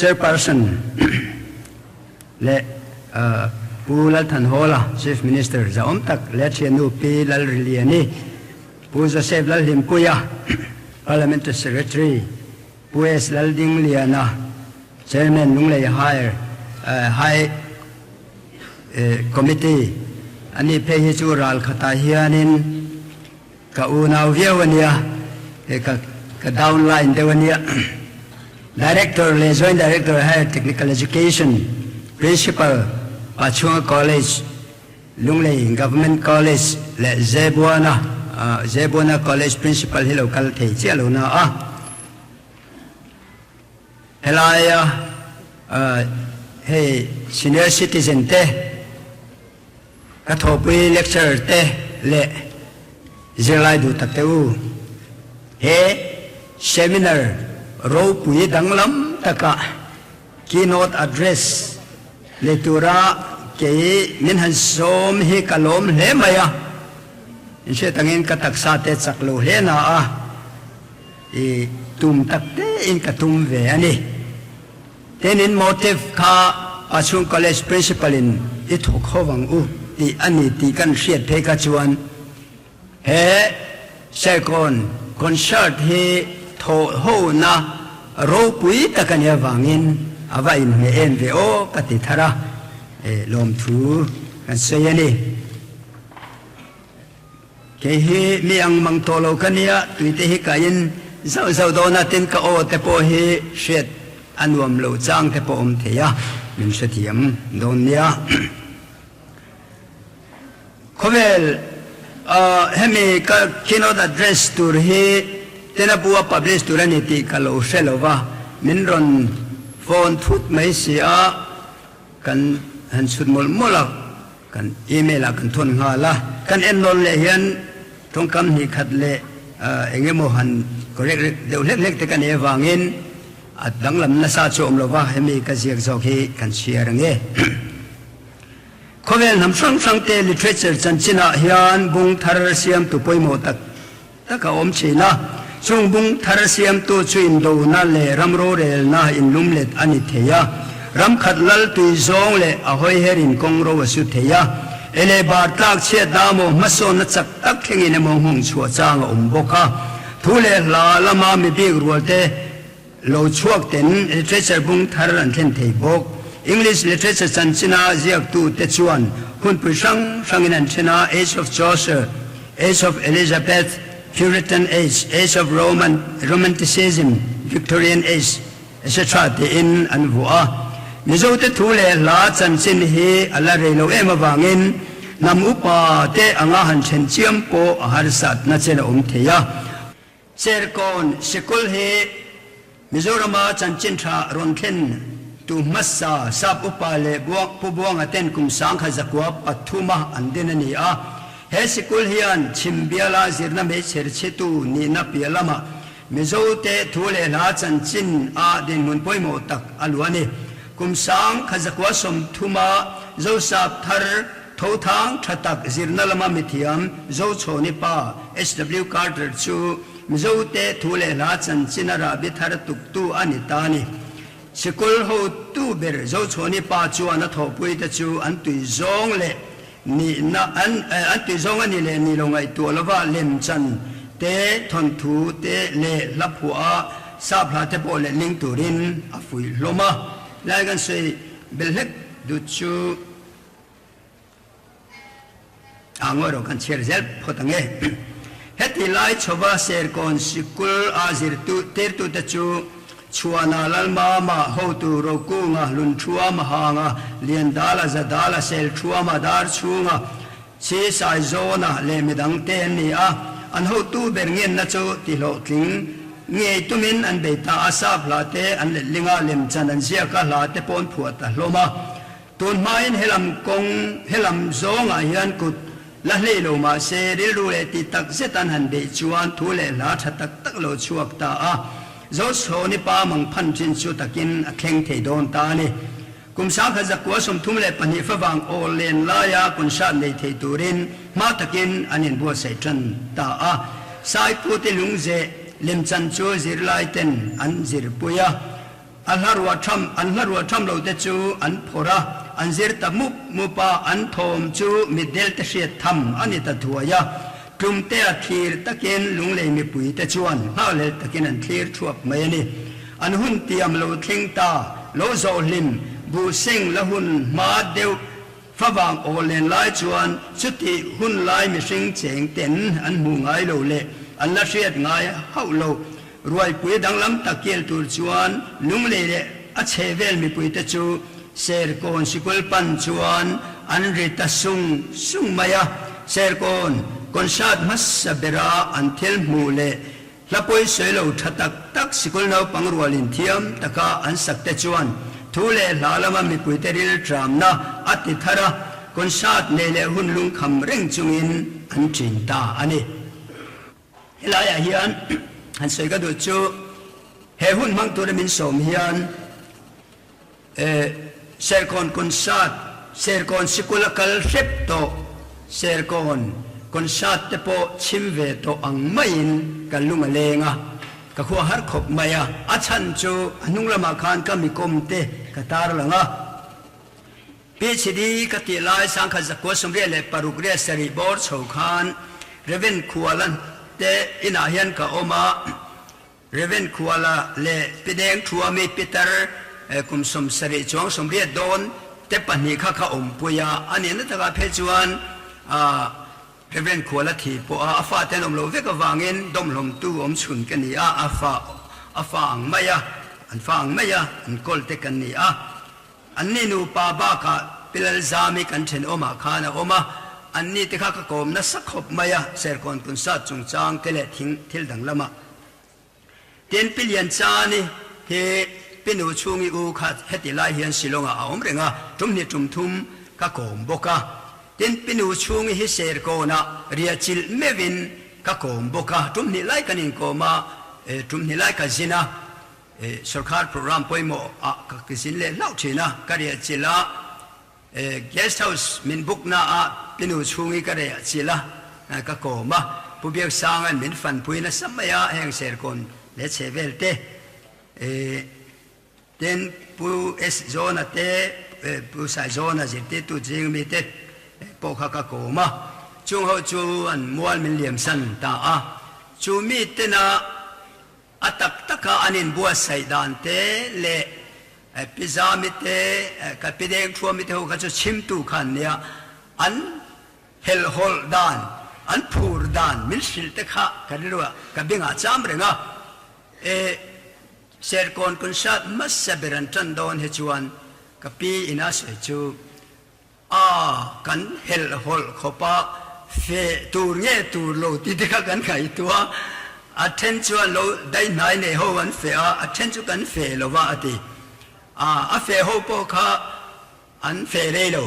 Chairperson leh Pu Lalthanhawla, Chief Minister zahawm tak leh a thiannu Pi Lalriliani, Pu Joseph Lalhlimpuia, Parliamentary Secretary, Pu S. Laldingliana, Chairman Lunglei Higher High Committee, ani phei hi chu ral khatah hianin ka unau viau a nia, he ka ka downline deuh a nia. Director leh Joint Director Higher Technical Education, Principal, Pachhunga College, Lunglei Government College leh Zebuana Zebuana College Principal hi lo kal thei chiah lo na a. Helaia hei Senior Citizen te, ka thawhpui lecturer te leh zirlai duh tak te u, he seminar ropui danglam takah Keynote address leh tura kei min han sawm hi ka lawm hle mai a, in hriat angin ka taksa te chak lo hle na a, i tum tak te in ka tum ve a ni. Tenin motive kha Pachhung College Principal in i thawk ho ang u tih a ni tih kan hriat phei kha chuan He Serkawn concert hi thawhhona ropui tak a nih avangin a va inhmeh em ve aw ka ti thar a, lawmthu kan sawi a ni. Kei hi mi ang mang tawh lo ka nia, tuite hi kaiin zauh zauh dawn a, tin ka aw te pawh hi hriat a nuam lo chang te pawh awm thei a, min hrethiam dawn nia. Khawvel hemi ka keynote address tur hi Tena bua publish tur a ni tih ka lo hre lo va, min rawn phone thut mai si a, kan han chhut mawlh mawlh a, kan email ah kan thawn nghal a, kan en nawn leh hian tawngkam hnih khat leh eng emaw han correct deuh hlek hlek te ka nei avangin a danglam nasa chu a awm lo va, hemi ka ziak zawk hi kan chhiar ang e. Khawvel hnam hrang hrangte literature chanchinah hian bung thar siamtu pawimawh tak tak a awm thin a. Chung bung thar siamtu chu indona leh ram rorelna inlumlet a ni thei a. Ram khat lal tui zawng leh a hawiherin kawng ro a su thei a. E leh bar tlak chhiatna emaw hmasawnna chak tak thlengin emaw nghawng chhuah chang a awm bawk a. Thu leh hla lama mi bik rualte Lo chhuak ten literature bung thar an thlen thei bawk. English literature chanchina ziaktute chuan hunpui hrang hrangin an then a, Age of Chaucer, Age of Elizabeth, Puritan Age, Age of Roman, Romanticism, Victorian Age, etc. Tiin an vuah a. Mizote thu leh hla chanchin hi a la rei lo em avangin hnam upa te anga han then chiam pawh a harsatna chen a awm thei a. Serkawn sikul hi Mizorama chanchin tha rawn thlen tu hmasa Sap upa leh Pu Buanga ten kum 1903 a an din a ni a. He sikul hian chhim biala zirna hmeichher chhitu nihna piah lamah Mizote thu leh hla chanchin a dinhmun pawimawh tak a luah a ni. Kum 1930 a Zosap thar Tho thang tha tak zirna lama mithiam Zochhawni pa HW Carter chu Mizote thu leh hla chanchin a rahbi thar tuktu a ni ta a ni. Sikul hotu ber Zochhawni pa chuan a thawhpuite chu an tui zawng leh nihna an an tui zawng a ni leh ni lo ngaihtuah lova lemchan te, thawnthu te leh hla phuah a sap hla te pawh letling turin a fuih hlawm a. Lai kan sawi bel hlek dut chu. A ngawi rawh kan chhiar zel phawt ang e. Heti lai chhova Serkawn sikul a zirtu tirtute chu Chhuana, Lalmama, Hotu, Rokunga, Lunthuama, Hanga, Liandala, Zadala, Selthuama, Darchhunga, Sisaizawna leh midang te an ni a. An hotu ber ngenna chu tihlawhtling ngei tumin an bei ta a, sap hla te an letling a, lemchan an ziak a, hla te pawn phuah ta hlawm a. Tun hmain helam kawng helam zawngah hian kut la hlei lo mah se rilru leh ti tak zet an han beih chuan thu leh hla tha tak tak lo chhuak ta a, Zochhawni pa mang phan chin chu takin a thleng thei dawn ta a ni. Kum 1932 favang aw len laia concert nei thei turin hma takin an inbuatsaih tan ta a, Saipute lungzeh lemchan chu zirlai ten an zirpui a. A hla ruah tham, an hla ruah tham lo te chu an phawrh a, an zir ta mup mup a, an thawm chu mitdel te hriat tham a ni ta thuai a. Tlumtea thlir takin Lunglei mipui te chuan nghakhlelh takin an thlir thuap mai a ni. An hun tiam lo thleng ta, lo zawh hlim, buh seng la hun hma deuh favang aw len lai chuan chutih hun lai mihring cheng ten an hmuh ngai lo leh an la hriat ngai hauh lo. Ruaipui danglam tak kel tur chuan Lunglei leh a chhehvel mipuite chu Serkawn sikul pan chuan an ri ta sung sung mai a. Serkawn concert hmasa bera an thil hmuh leh Hla pawi sawi lo tha tak tak sikul naupang rualin thiam taka an sak te chuan thu leh hla lama mipuite ril tramna a ti thar a, concert nei leh hun lungkham reng chungin an thin ta a ni. Helaiah hian han sawi ka duh chu he hun hmang tura min sawm hian Serkawn concert, Serkawn sikul a kal hrep tawh, Serkawn concert te pawh chhim ve tawh ang maiin ka lung a leng a, ka khua har khawp mai a, a chhan chu a hnung lamah khan ka mikawm te ka tar lang a. PhD ka tih lai sangkhat zakua 86 riat sarih bawr chho khan Rev. Khuala te inah hian ka awm a, Rev. Khuala leh Pi Deng Thuami Peter kum 70 chuang 80 dawn te pahnih kha kha awmpui a, a nihna takah phei chuan Rev. Khuala thi pawh a, a fate an awm loh vek avangin dawmhlawmtu awm chhun ka ni a, a fa a fa ang mai a, an fa ang mai a, an kawl te kan ni a. Anni nupa bakah Pi Lalzami kan thenawmah khan a awm a, anni te kha ka kawm nasa khawp mai a, Serkawn Kunsat chungchang te leh thing thil dang lamah. Tin, Pi Lianchani hi Pi Nu chhungi u kha heti lai hian Shillong-ah a awm reng a, tum hnih tum thum ka kawm bawk a. Tin, Pi Nu chhungi hi Serkawnah riah chilh meuhin ka kawm bawk a, tum hnih lai kan inkawm a, tum hnih lai ka zin a. Sorkar program pawimawh ah ka zin leh hlauh thin a, ka riah chilh a, guest house min book na ah pinu chhungi ka riah chilh a, ka kawm a, Pu Biaksanga'n min fanpui nasa mai a, heng Serkawn leh chhe vel te, tin Pu S Zawna te, Pu Saizawna zirtirtu zing mi te pawh kha ka kawm a, chung ho chu an mual min liamsan ta a, chu mi tena A tak taka an inbuatsaih dan te leh Pi Zami te, ka Pi Dengthuami te ho kha chu chhimtu kha an nia, an helhhawlh dan, an phur dan min hrilh te kha ka rilruah ka bengah cham reng a. E, Serkawn concert hmasa ber an tan dawn hi chuan ka pi ina sawi chu A, kan helhhawlh khawp a, feh tur nge tur lo ti te kha kan ngaihtuah a, a then chuan lo daihnai nei ho an feh a, a then chu kan feh lo va a ti. A, a feh ho pawh kha an feh rei lo.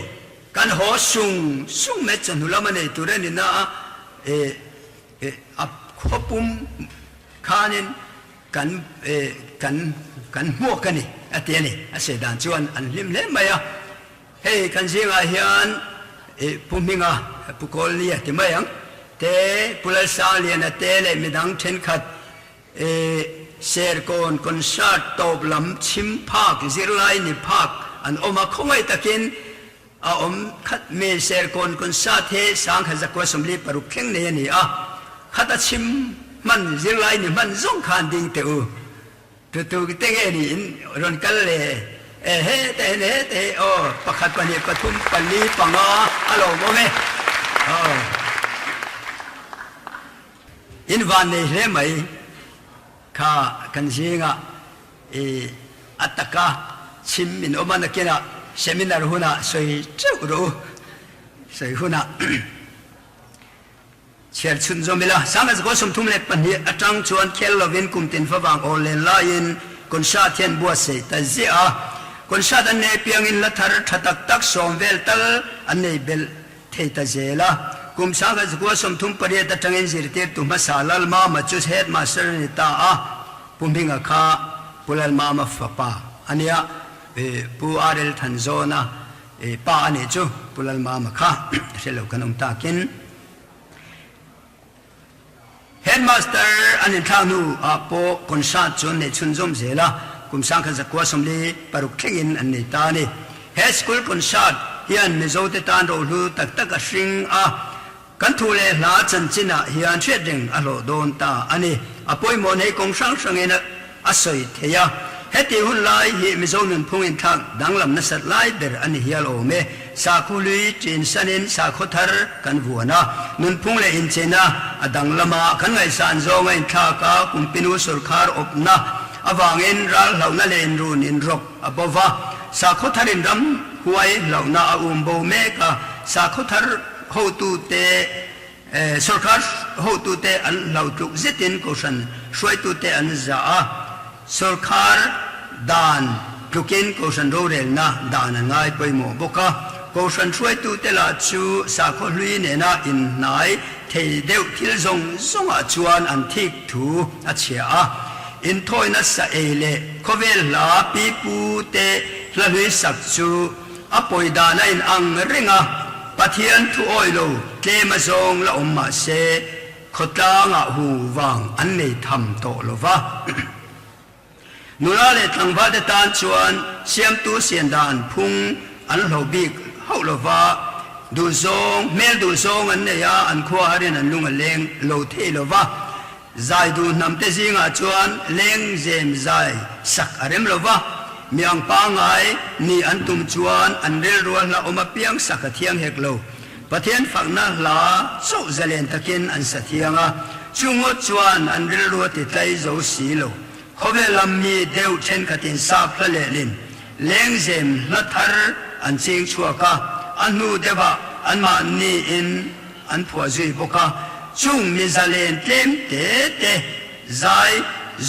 Kan haw sung sung mai chawhnu lama nei tur a ni na a, e, e, a khawpum khanin kan, e, kan, kan hmuak a ni a ti a ni. A sawi dan chuan an hlim hle mai a. Hei kan zingah hian i Pu Hminga, Pu Kawlnia ti mai ang, te, Pu Lalsangliana te leh midang thenkhat i Serkawn concert tawp lam chhim phak, zirlai ni phak an awm a, khawngaih takin a awm khat mi Serkawn concert hi sangkhat zakua 46 thleng nei a ni a, khata chhim hman zirlai ni hman zawng khan ding teh u. Tutu te nge ni in rawn kal le e he te he he te he aw pakhat pahnih pathum pali panga a lawm awm e aw in van nei hle mai kha kan zinga i a taka chhim in awm a nakinah seminar hunah sawi teuh rawh u sawi hunah. Chhiar chhunzawm ila, Sangha 32 atang chuan khel lovin kum tin favang aw len laiin concert hian buatsaih ta ziah a. Concert an nei apiangin la thar tha tak tak sawm vel tal an nei belh thei ta zel a. Kum 1938 atangin zirtirtu hmasa Lalmama chu headmaster a ni ta a, Pu Hminga kha Pu Lalmama fapa a nia, Pu RL Thanzawna pa a nih chu Pu Lalmama kha hre lo kan awm takin. Headmaster an inthlak hnu ah pawh concert chu an neih chhunzawm zel a. kum 1946 thlengin an nei ta a ni. He school concert hian Mizote tan rohlu tak tak a hring a, kan thu leh hla chanchinah hian hriat reng a hlawh dawn ta a ni. A pawimawh nei kawng hrang hrangin a sawi thei a, heti hun lai hi Mizo nunphung inthlak danglam nasat lai ber a ni hial awm e. Sakhaw hlui ṭin sanin sakhaw thar kan vuan a, nunphung leh inchena a danglam a, kan ngaihsan zawng a inthlak a, kumpinu sawrkhar awpna avangin ral hlauhna leh inrun inrawk a bo va, sakhaw tharin ram huai hlauhna a um bo mek a, sakhaw thar hotute Sawrkar hotute an hlau tluk zetin Kohhran hruaitute an zah a, sawrkar dan tlukin Kohhran rorelna dan an ngai pawimawh bawk a. Kohhran hruaitute lah chu sakhaw hlui nena inhnai thei deuh thil zawng zawngah chuan an thik thu a chhia a. Inthawina sa ei leh khawvel hla pipute hla hlui sak chu A pawi dan a inang reng a, Pathian thu awi lo tlem a zawng la awm mah se, khawtlangah hu vang an nei tham tawh lo va. Nula leh tlangvalte tan chuan siamtu sian dan phung an hlo bik hauh lo va, duhzawng, hmel duhzawng an nei a, an khua harin an lung a leng lo thei lo va. Zai duh hnamte zingah chuan lengzem zai sak a rem lo va, mi ang pangngai nih an tum chuan an rilrua hla awm apiang sak a thiang hek lo. Pathian fakna hla chauh zalen takin an sa thiang a, chu ngawt chuan an rilrua ti tlai zo si lo. Khawvel lam mi deuh thenkhatin sap hla lehlin lengzem hla thar an ching chhuak a, a hnu deuhah anmahniin An phuah zui bawk a, chung mi zalen tlem te te zai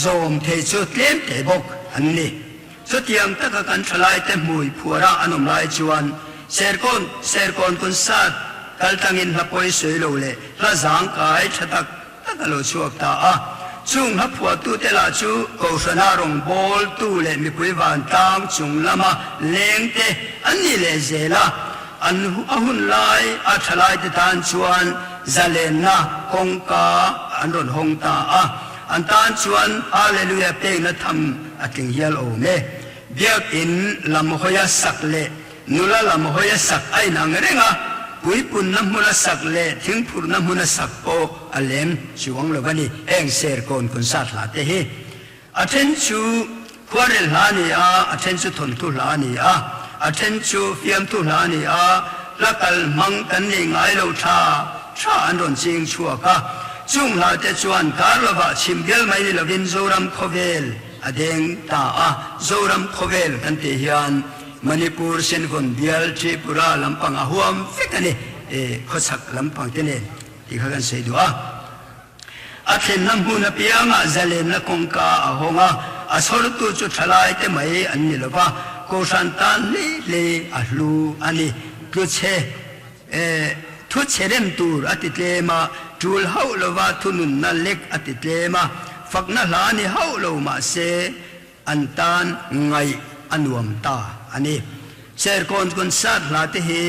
zawm thei chu tlem te bawk an ni. Chutiang taka kan thalaite hmui phuara an awm lai chuan Serkawn Serkawn concert kaltlangin hla pawi sawi lo leh hla zangkai tha tak tak a lo chhuak ta a. Chung hla phuahtute lah chu Kohhrana rawngbawltu leh mipui vantlang chung lama lengte an ni leh zel a. An a hun lai a thalaite tan chuan zalenna kawngka an rawn hawng ta a, an tan chuan Hallelujah pekna tham a tling hial awm e. Biakin lam hawia sak leh nula lam hawia sak a inang reng a, puipunna hmuna sak leh thingphurhna hmuna sak pawh a lem chuang lo a ni. Heng Serkawn concert hla te hi A then chu khuarel hla a ni a, a then chu thawnthu hla a ni a, a then chu fiamthu hla a ni a, hla kal hmang kan neih ngai lo tha tha an rawn ching chhuak a. Chung hla te chuan kar lovah chhim bial mai ni lovin Zoram khawvel a deng ta a, Zoram khawvel kan tih hian Manipur, Senvawn bial, Tripura lampang a huam vek a ni, khawchhak lampang te nen tih kha kan sawi duh a. A thlenna hmun apiangah zalenna kawngka a hawng a, a chhawrtu chu thalaite mai an ni lo va, Kohhran tan hlei hlei a hlu a ni. Tluchhe thu chhe rem tur a ti tlem a, tul hauh lova thununna lek a ti tlem a, fakna hla ni hauh lo mah se an tan ngaih a nuam ta a ni. Serkawn concert hla te hi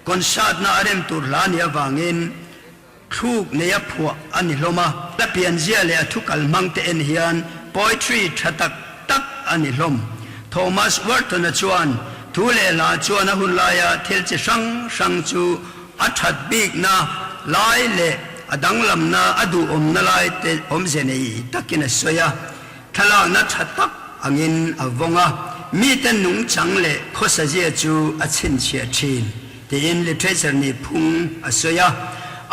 concert-na a rem tur hla ni avangin, Thluk neia phuah a ni hlawm a. Hla pianzia leh a thu kal hmang te en hian poetry tha tak tak a ni hlawm. Thomas Wharton-a chuan thu leh hla chuan a hun laia thil chi hrang hrang chu a that bikna lai leh a danglamna a duhawmna lai te awmze nei takin a sawi a. Thlalakna tha tak angin a vawng a, mite nungchang leh khawsazia chu a chhinchhiah thin, tiin literature nih phung a sawi a.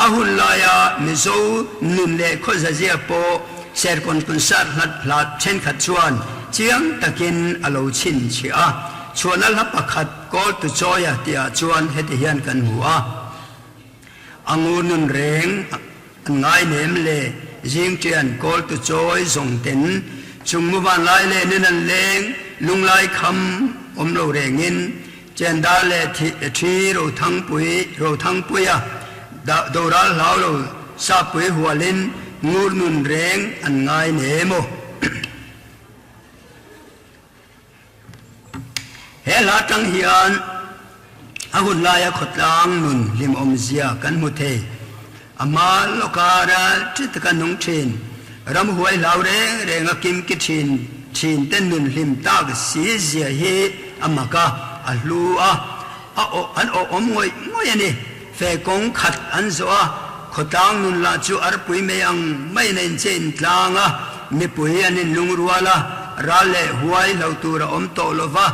A hun laia Mizo nun leh khawsazia pawh Serkawn Concert hlat hlat thenkhat chuan chiang takin a lo chhinchhiah a. Chhuahna hla pakhat Call to Chawia tihah chuan heti hian kan hmu a. A ngur nun reng an ngai nem le zingṭian kawltu chawi zawng ten chung muvan lai le nin an leng lunglai kham awm lo rengin chendar le ṭhi rothangpui rothangpuia doral hlau lo sappui hualin ngur nun reng an ngai nem aw. He hla tang hian a hun laia khawtlang nun hlimawmzia kan hmu thei. A hma lawka ral ṭhi taka nung ṭhin, ramhuai hlau reng renga kimki ṭhin. Thinte nun hlim tak si zia hi a mak a, a hlu a, a awh an awh awm ngawih ngawih a ni. Fe kawng khat an zawh a, khawtlang nun lah chu arpui mai ang maiin a inche intlang a, mipui an inlungrual a, ral leh huai hlo tur a awm tawh lo va,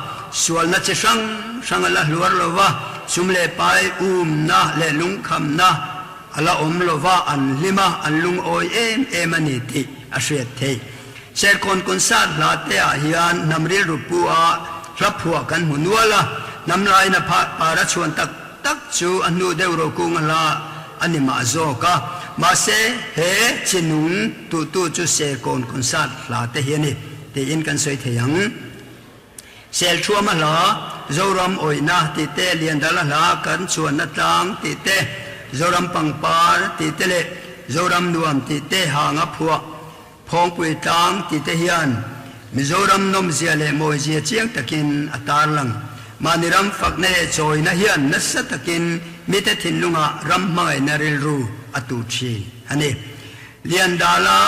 sualna chi hrang hrang a la hluar lo va, sum leh pai umna leh lungkhamna a la awm lo va, an hlim a, an lungawi em em a ni tih a hriat theih. Serkawn concert hla te ah hian hnam rilru pu a hla phuah kan hmu nual a, hnam laina par a chhuan tak tak chu a hnu deuh rokung a hla a ni mah zawk a, mahse he chi nung tuhtu chu Serkawn concert hla te hi a ni tiin kan sawi thei ang. Selṭhuama hla, Zoram awihna tih te, Liandala hla kan chhuanna tlang tih te, Zoram pangpar tih te leh Zoram nuam tih te hanga phuah Phawngpui tlang tih te hian Mizoram nawmzia leh mawizia chiang takin a tarlang. Mahni ram fakna leh chawina hian nasa takin mite thinlungah ram hmangaihna rilru a tuh thin a ni. Liandala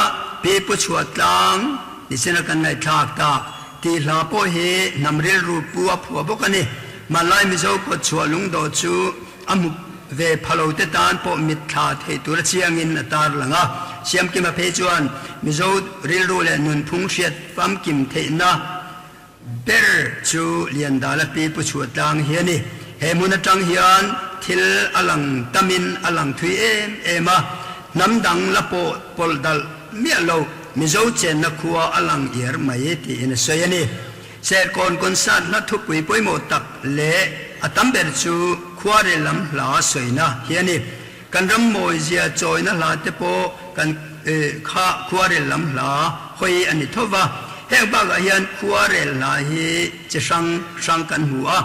Pi Pu Chhuah Tlang nichina kan ngaihthlak tak tih hla pawh hi hnam rilru pu a phuah bawk a ni. Hmanlai Mizo kawt chhuah lungdawh chu a hmu ve phalo te tan pawh mitthla theih tur a chiangin a tarlang a. Siamkima phei chuan Mizo rilru leh nunphung hriat famkim theihna Ber chu Liandala pi Pu Chhuah Tlang hi a ni. He hmun atang hian thil a lang tamin a lang thui em em a, hnam dang la pawh pawlh dalh miah lo Mizo chenna khua a lang iar mai tiin a sawi a ni. Serkawn concert hla thupui pawimawh tak leh a tam ber chu khuarel lam hla sawina hi a ni. Kan ram mawizia chawina hla te pawh kan kha khuarel lam hla hawi a ni tho va. Heng bakah hian khuarel hla hi chi hrang hrang kan hmu a.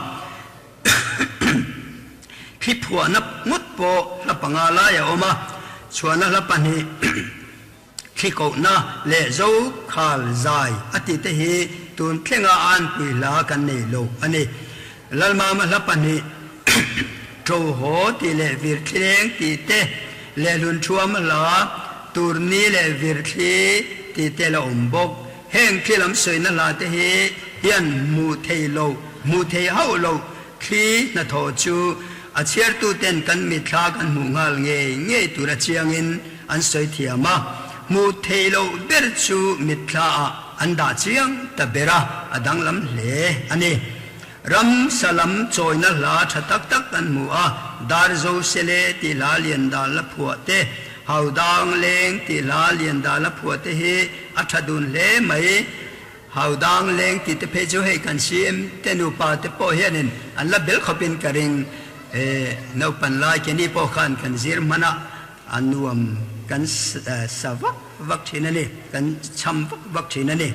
Thli phuahna ngawt pawh hla panga lai a awm a, chhuahna hla pahnih. Thli kohna leh zo khal zai a tih te hi tun thlenga a anpui hla kan nei lo a ni. Lalmama hla pahnih Ṭo haw tih leh Virthlileng tih te leh Hlunṭhuam hla Turni leh Virthli tih te la awm bawk. Heng thli lam sawina hla te hi hian hmuh thei lo, hmuh thei hauh lo thli hnathawh chu a chhiartuten kan mitthla kan hmuh nghal ngei ngei tura chiangin An sawi thiam a, hmuh theih loh ber chu mitthlaah an dah chiang ta ber a, a danglam hle a ni. Ram sa lam chawina hla tha tak tak kan hmu a, Darzo Sele tih hla lian dan la phuah te, Haudang Leng tih hla lian dan la phuah te hi a tha dun hle mai. Haudang Leng tih te phei chu hei kan CM te nupa te pawh hianin an la bel khawpin ka ring. Naupan lai Kenny pawh khan kan zir hman a, A nuam kan sa vak vak thin a ni, kan cham vak vak thin a ni.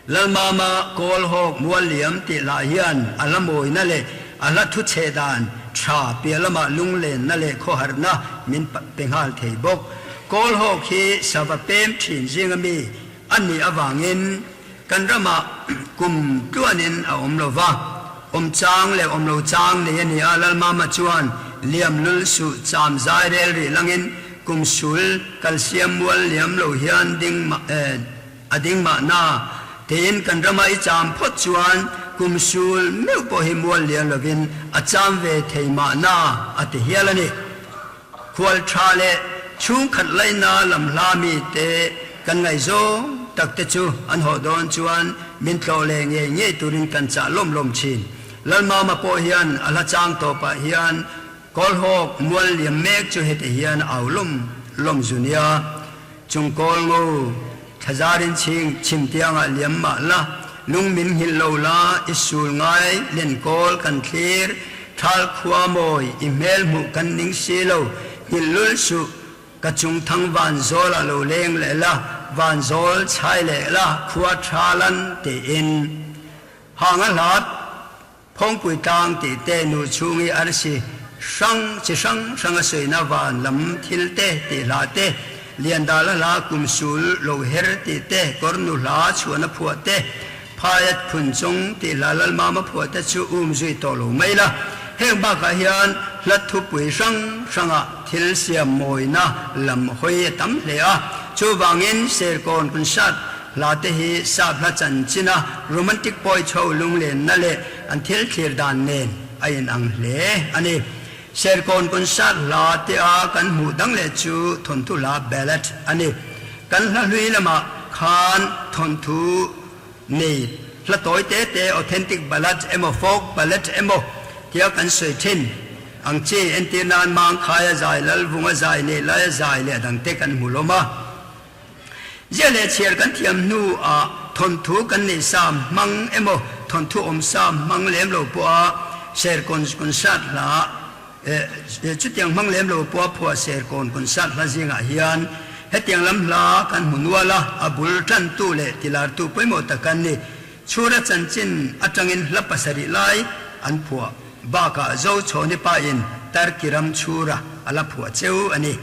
Lalmama Kawlhawk Mualliam tih lah hian a hla mawina leh a hla thu chhe dan tha piah lamah lunglenna leh khawharna min pe nghal thei bawk. Kawlhawk hi sava pem thin zinga mi a nih avangin Kan ramah kum tluanin a awm lo va, awm chang leh awm lo chang nei a ni a, Lalmama chuan liam lul suh cham zai rel rih langin kum sul kalsiam mual liam lo hian ding mah a ding mahna tiin kan rama i cham phawt chuan kum sul meuh pawh hi mual liam lovin a cham ve thei mahna a ti hial a ni. Khual tha leh chhungkhat laina lam hla mite kan ngaihzawng tak te chu an haw dawn chuan min tlawh leh ngei ngei turin kan chah lawm lawm thin. Lalmama pawh hian a hla chang tawpah hian Kawlhawk mual liam mek chu heti hian a au lawm lawm zu nia. Chung kawl ngo thlazarin chhing chhim tiangah liam mah la, lung min nghilh lo la, i sul ngai len kawl kan thlir, thal khua mawi i hmel hmuh kan ning si lo, nghilh lul suh, ka chung thang van zawl ah lo leng leh la, van zawl chhai leh la, khua tha lan tiin hang a hlat. Phawngpui tlang tih te nu chhung i arsi hrang chi hrang hrang a sawina van lam thil te tih hla te, Liandala hla kum sul lo her tih te, Kawrnu hla chhuahna phuah te, Phaiat phun chung tih hla Lalmama phuah te chu um zui tawh lo mai la. Heng bakah hian hla thupui hrang hrangah thil siam mawina lam hawi a tam hle a, chuvangin Serkawn Concert. Hla te hi sap hla chanchina romantic poets ho lunglenna leh an thil thlir dan nen a inang hle a ni. Serkawn concert hla te a kan hmuh dang leh chu thawnthu hla ballad a ni. Kan hla hlui lamah khan thawnthu nei hla tawi te te authentic ballad emaw folk ballad emaw tia kan sawi thin ang chi entir nan Mangkhaia zai, Lalvunga zai, Neihlaia zai leh a dangte kan hmu lawm a. Ziah leh chhiar kan thiam hnu ah thawnthu kan neih sa hmang emaw thawnthu awm sa hmang lem lo pawha Serkawn concert hla chutiang hmang lem lo pawha phuah Serkawn concert hla zingah hian hetiang lam hla kan hmu nual a, a bul tantu leh tilartu pawimawh tak an ni. Chhura chanchin atangin hla pasarih lai an phuah bakah Zochhawni pa in Turkey ram chhura a la phuah cheu a ni.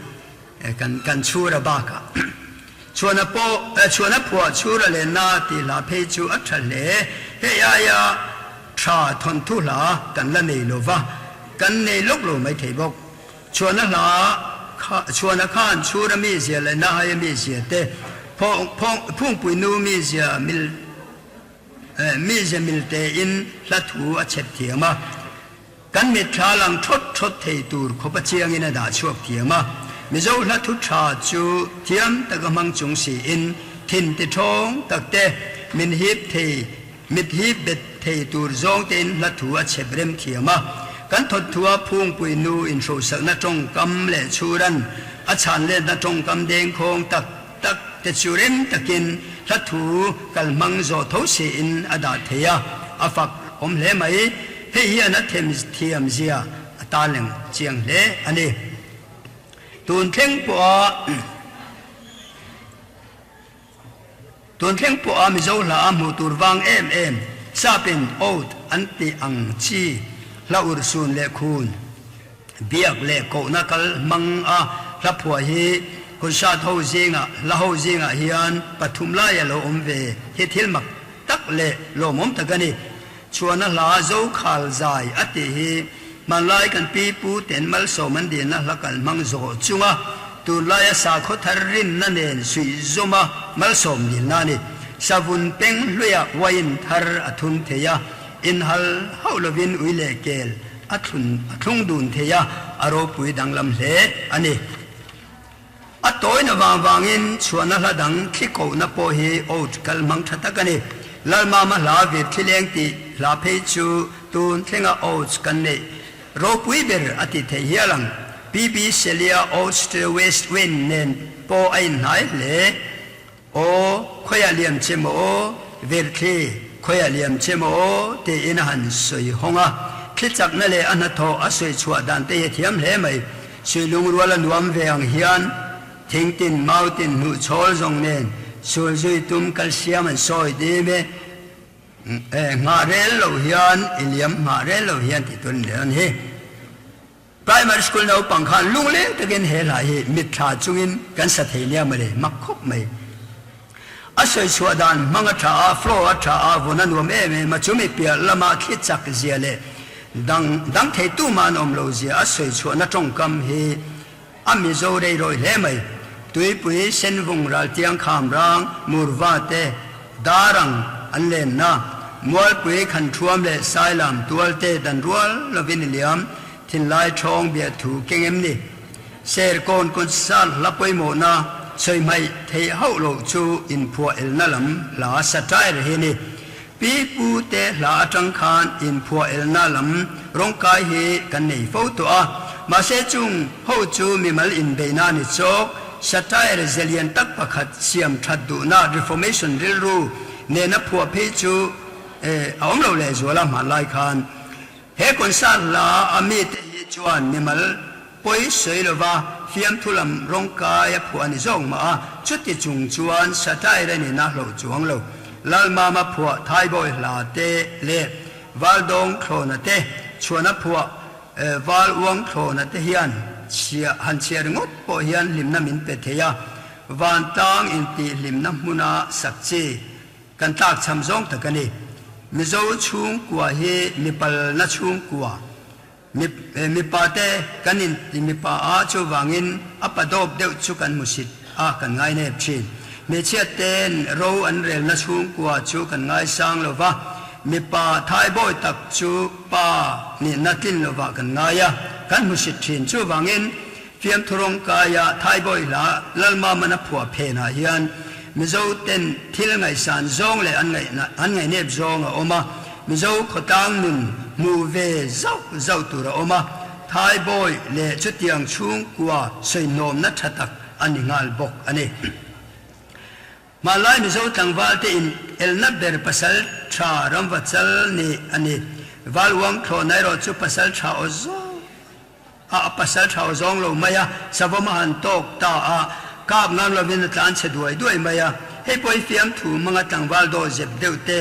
Kan kan chhura bakah chhuana pawh chhuana phuah chhura leh na tih hla phei chu a tha hle. Hei aia tha thawnthu hla kan la nei lo va, kan nei lawk lo mai thei bawk. Chhuana hla kha chhuana khan chhura mizia leh nahaia mizia te, phungpui nu mizia mil mizia mil tein hla thu a chhep thiam a. Kan mitthla lang thawt thawt thei tur khawp a chiangin a dah chhuak thiam a, Mizo hla thu tha chu thiam taka hmang chung siin thin ti thawng tak te, min hip thei, mit hip bet thei tur zawng tein hla thu a chhep rem thiam a. Kan thawtthua phungpui nu inhrosakna tawngkam leh chhuran a chhan letna tawngkam dengkhawng tak tak te chu rem takin hla thu kal hmang zawh tho siin a dah thei a, a fak awm hle mai. Hei hian a them thiam zia a tarleng chiang hle a ni. Tun thleng pawha Tun thleng pawha Mizo hla a hmuh tur vang em em sapin oath an tih ang chi hla urhsun leh khun Biak leh kohna kal hmang a hla phuah hi concert ho zingah hla ho zingah hian pathum lai a lo awm ve hi thil mak tak leh lawmawm tak a ni. Chhuana hla zo khal zai a tih hi hmanlai kan pi pu ten malsawm an dilna hla kal hmang zawh chunga tunlaia sakhaw thar rinna nen suih zawma malsawm dilna a ni. Savun peng hluiah wine thar a thun thei a, inhal hauh lovin ui leh kel A thlun a thlung dun thei a, a ropui danglam hle a ni. A tawina vang vangin chhuahna hla dang thli kohna pawh hi oat kal hmang tha tak a ni. Lalmama hla vir thli leng tih hla phei chu tun thlenga oats kan neih ropui ber a ti thei hial ang. PB Celia Oats to the West Wind nen pawh a inhnai hle. Aw, khawiah liam che maw aw, Virthli, khawiah liam che maw aw, tiin a han sawi hawng a. Thli chakna leh a hnathawh a sawi chhuah dan te hi a thiam hle mai. Sui lungrual a nuam ve ang hian thingtin, mautin, hnuhchhawl zawng nen sul zui tum kalsiam an sawi dim e. Nghah rel lo hian i liam nghah rel lo hian tih tur a ni dawn hi. Primary school naupang khan lungleng takin he hla hi mitthla chungin kan sa thei nia mawle, mak khawp mai. A sawi chhuah dan hmang a tha a, flow a tha a, vun a nuam em em a, chumi piah lama thli chak zia leh dang dang thei tumah an awm lo zia a sawi chhuahna tawngkam hi a Mizo rei rawih hle mai. Tuipui, Senvung, Raltiang, Khamrang, Murva te Darang an lenna, Mualpui, Khanthuam leh Sailam tualte dan rual lovin i liam, thinlai thawng biahthu keng em ni? Serkawn concert hla pawimawhna sawi hmaih theih hauh loh chu inphuah elna lam hla satire hi ni. Pi pu te hla atang khan inphuah elna lam rawngkai hi kan nei fo tawh a, mahse chung ho chu mimal inbeihna ni chawk, Satire ze lian tak pakhat siam that duhna Reformation rilru nena phuah phei chu a awm lo lehzual a hmanlai khan. He concert hla a mite hi chuan mimal pawi sawi lova fiamthu lam rawngkai a phuah a ni zawk mah a, chuti chung chuan satire a nihna hlauh chuang lo. Lalmama phuah Thaibawi hla te leh Valdawng thlawna te chuan a phuah Val uang thlawna te hian chhia han chhia ringawt pawh hian hlimna min pe thei a, vantlang intih hlimna hmuna sak chi kan tlak cham zawng tak a ni. Mizo chhungkua hi mipalna chhungkua, mipa te kan inti mipa a, chuvangin a pa dawp deuh chu kan hmusit a, kan ngainep thin. Hmeichhia te'n ro an relna chhungkua chu kan ngaisang lo va, mipa thaibawi tak chu pa nihna tlin lovah kan ngai a, kan hmusit thin. Chuvangin, fiamthu rawngkaia thaibawi hla Lalmamana phuah phenah hian Mizo ten thil ngaihsan zawng leh an ngaihnep zawng a awm a, Mizo khawtlang nun hmu ve zauh zauh tur a awm a, thaibawi leh chutiang chhungkua sawihnawmna tha tak a ni nghal bawk a ni. Hmanlai Mizo tlangval te in elna ber pasal tha ramva chal ni a ni. Val uang thlawhna erawh chu pasal tha aw zawng a a pasal tha aw zawng lo mai a, savawm a han tawk ta a, kap ngam lovin a tlan chhe duai duai mai a. Hei pawh hi fiamthu hmanga tlangval daw zep deuh te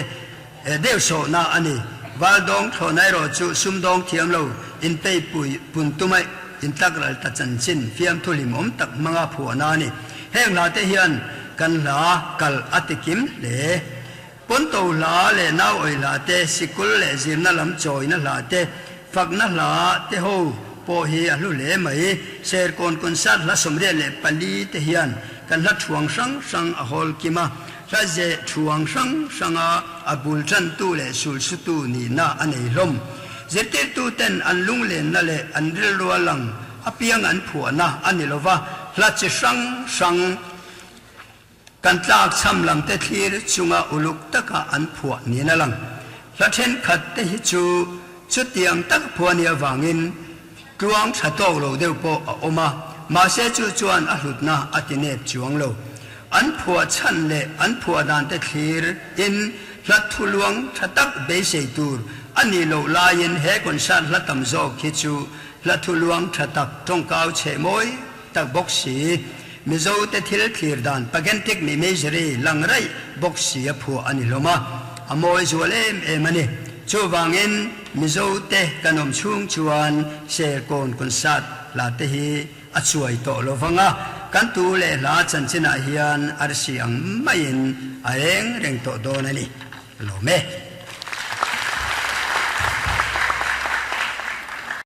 deuh sawhna a ni. Val dawng thlawhna erawh chu sumdawng thiam lo inpei pui pun tuma intlak ral ta chanchin fiamthu hlimawm tak hmanga phuahna a ni. Heng hla te hian kan hla kal a ti kim hle. Pawnto hla leh nau awih hla te, sikul leh zirna lam chawina hla te, fakna hla te ho pawh hi a hlu hle mai. Serkawn concert hla 84 te hian kan hla thuang hrang hrang a hawl kim a. Hla zeh thuang hrang hranga a bul tantu leh sulsutu nihna a nei hlawm. Zirtirtuten an lunglenna leh an rilrua lang apiang an phuahna a ni lova, hla chi hrang hrang kan tlak chham lamte thlir chunga uluk taka an phuah niin a lang. Hla thenkhat te hi chu chutiang tak phuah nia vangin Tluang tha tawk lo deuh pawh a awm a, mahse chu chuan a hlutna a ti nep chuang lo. An phuah chhan leh an phuah dan te thlir in hla thu luang tha tak beisei tur a nih loh laiin he concert hla tam zawk hi chu hla thu luang tha tak tawngkau chheh mawi tak bawk si, Mizo te thil thlir dan pagentic imagery lang raih bawk si a phuah a ni hlawm a, a mawi zual em em a ni. Chuvangin Mizo te kan awm chhung chuan Serkawn concert hla te hi a chuai tawh lo vang a, kan tu leh hla chanchinah hian arsi ang maiin a eng reng tawh dawn a ni. Lawm e.